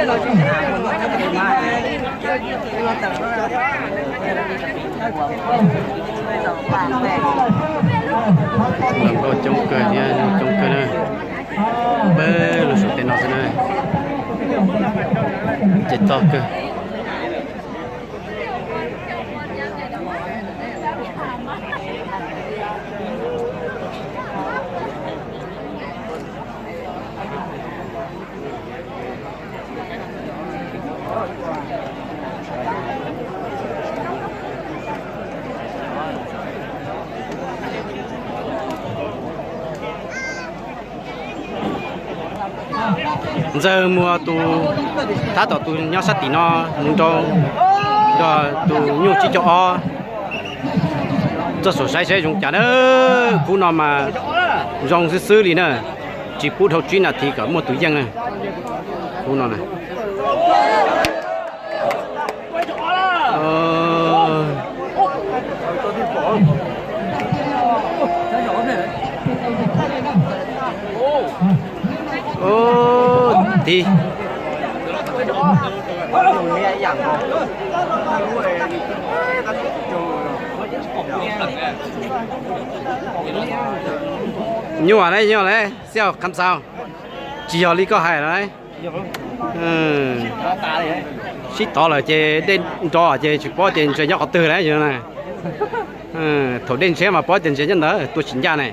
Los nkauj coob kawg thiab coob kawg na. Peb lug saum tej no xwb na. Ces txog kawg. Ntxawg muag tus, tab tom tus nyob sab tim no mus nrau nrog tus nyuj tsib caug ob txoj saum saib saib zoo cas na. Khub no mas zoo xwb xwb li na, tsis pub dhau tsib nas this kom muaj tus yeej na. Khub no na. Thi nyuaj lawm, nyuaj lawm, xib hwb Kham Xaus, tsis yog li koj hais lawm. Sib tov lawm ces dej nro ces tsis paub tias ntses nyob qhov twg lawm. Thaum dej ntshiab mas paub tias ntses nyob ntawd tuaj tsis ncaj ne.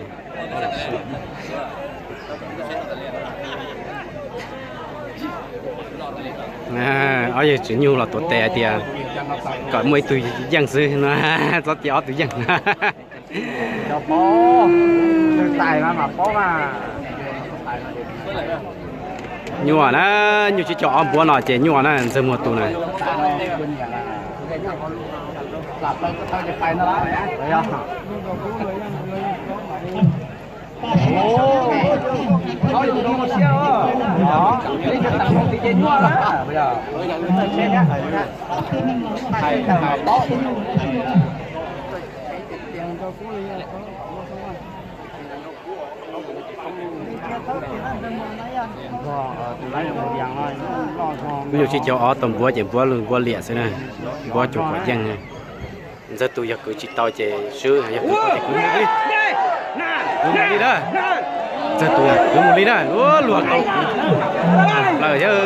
Ob yawg tswv nyuj los tuav tes hais tias kom muaj ib tug yeej xwb no, txhob cia ob tug yeej. Nyuaj na, nyuaj tsib caug ob npuab no ces nyuaj na, Ntxawg muag tus na. Nyuaj tsib caug ob tau npuab ces npuab lwj npuab liam xwb na, npuab cuag kom yeej. Ntxawg tus yog kwv tsis tau ces swb, yog kwv tau ces kwv mus li. Kwv mus li na. Ntxawg tus yog kwv mus li na, luag tau kwv plaws thiab.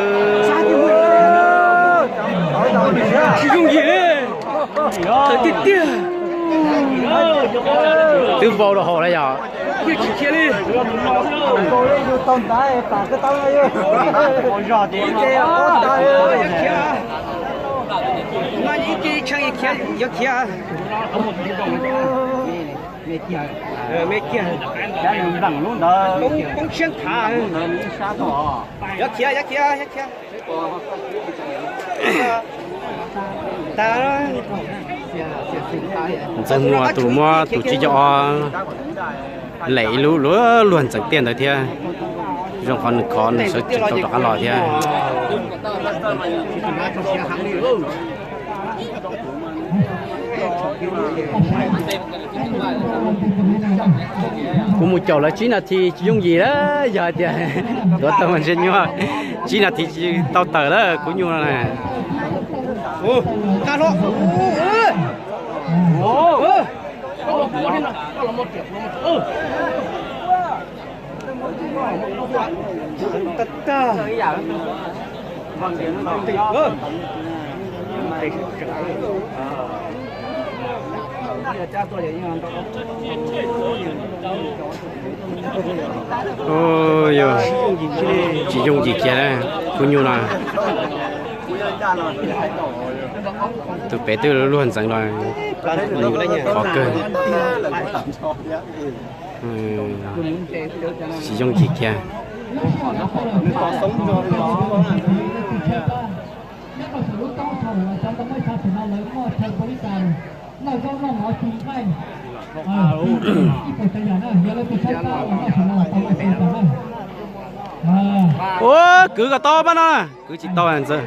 Tsis yooj yim li. Tawm tiag tiag. Twb vau rau hauv lawm yog. Tsis khiav li. No ib ce tshee khiav, yuav khiav. Me kiag, poob siab nthav. Yuav khiav, yuav khiav, yuav khiav. Ntxawg muag tus muab tus tsib caug ob lem ib lub luag luag ntxeev tiaj ntawd thiab. Zoo qhov nws khov nws sawv tsees tau rov qab los thiab. Kuv mus caum lawv tsib nas this tsis yooj yim lawm, yog hais tias tuav tau mas ntshe nyuaj, tsib nas this tsis tau tawm lawm kuv nyuj no na. Yog tsis yooj yim kiag na, kuv nyuj no. Tus pem twb luag ntxeev los khov kawg. Tsis yooj yim kiag. Nyob rau saum lub roob saum cov ntoo muaj ib sab tim no lawv muaj chaw pov lis tas, noj zaub noj mov ci nqaij, ib puas tsav yam na, yog leej twg tshab plab los noj tim no tau ib puas na. Ua, kwv kom tau pab no, kwv tsis tau ntxawg.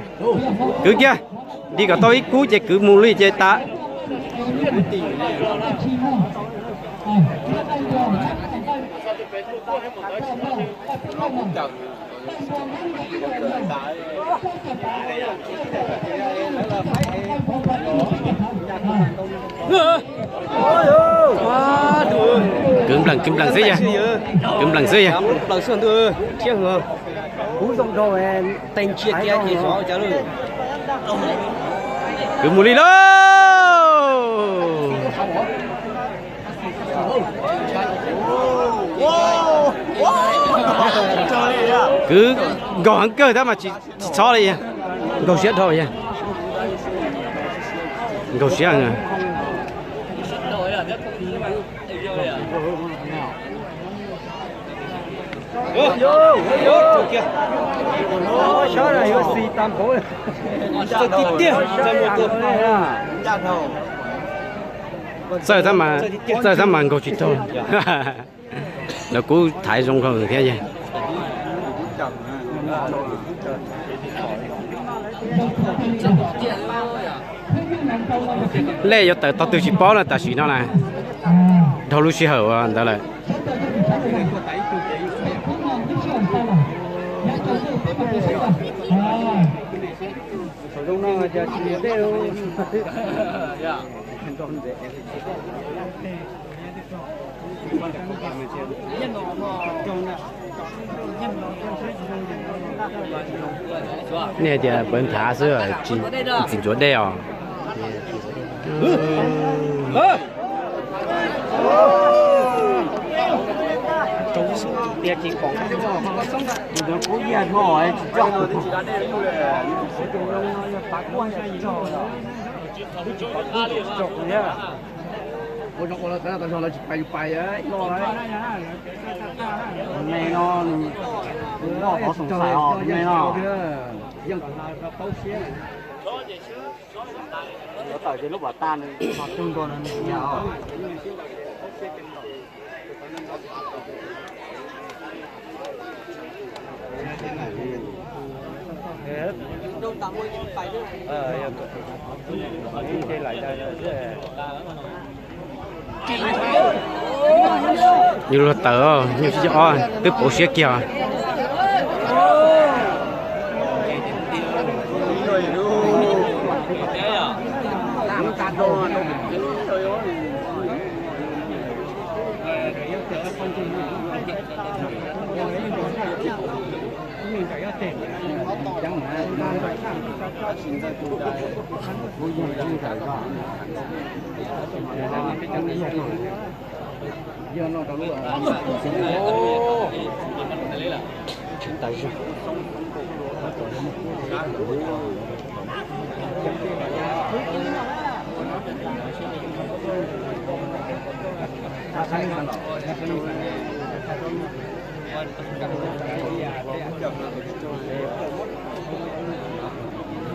Kwv kiag, nti kom tau ib kub ces kwv mus li ces tas. Kwv npleem, kwv npleem xwb yog, kwv npleem xwb yog. Kwv mus li lauj. Kwv nkaug heev kawg tab mas tsis txhob li, nkaug siab dhau, nkaug siab. Txawj tab mas, txawj tab mas nkaug tsis tau. Lawv kuj thaiv zoo nkauj thiab yog. Lej yuav tawm tog twg tsis paub na, tam sim no na, dhau lub sij hawm ua ntawd lawm. Nej hais tias pawv nthav xwb, tsis ntxuav dej os. Ua zoo ua lawv txawv tau zog lawv tsis pais yus pais ib lo lawm. Me no, tus loj tov xoom xais os, me no. Yuav tawm ces lub pas tag nws ho tug ntua nws niam os. Nyuj luag tawm, nyuj sib caug ob twb pauv siab kiag.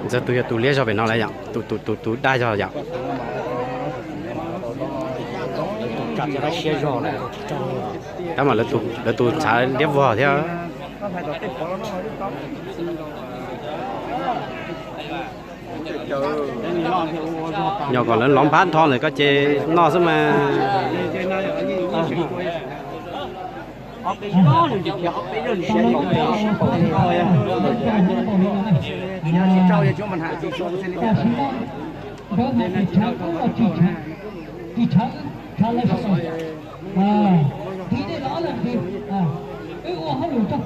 Ntxawg tus yog tus liab zog pem no lawm yom, tus tus tus tus daj zog yom. Tab mas lawv tus txhav liab vog thiab. Yog kom lawv lov npab nrho ntawm koj ces noj xwb mas. Tig dej los ob leeg tig, wb ua hauj lwm tso.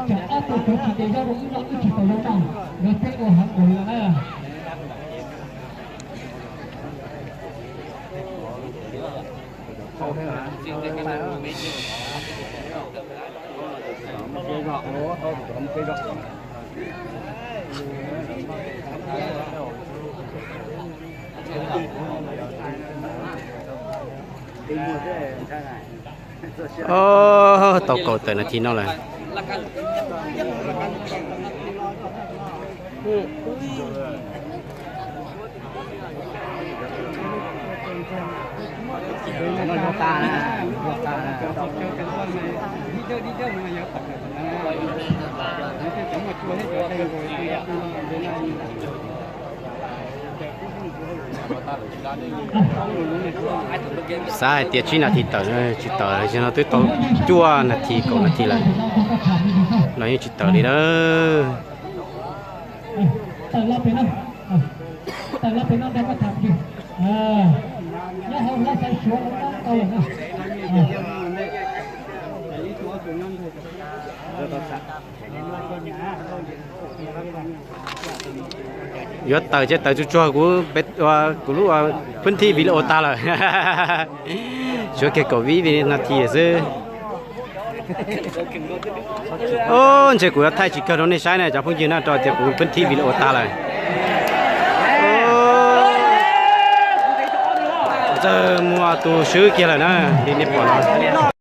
Tsam ob tug kwv tsis ntes zog rau wb noj, wb tsis tau zog noj, nkawd peb ua heev npaum li no na. Tau kaum tawm nas this no lawm. Xav hais tias tsib nas this tawm, tsis tawm, no twb tau cuaj nas this kaum nas this lawm, los yeej tsis tawm li na. Yuav tawm ces tawm tsuag tsuag kuv, kuv lub phwb thib video tas lawm. Tshuav kiag kaum vib nas this xwb. Ntshe kuv yuav thaij tsis kawg rau nej saib na cov phooj ywg na, rau tias kuv phwb thib video tas lawm. Ntxawg muaj tus swb kiag lawm na, li nej pom no.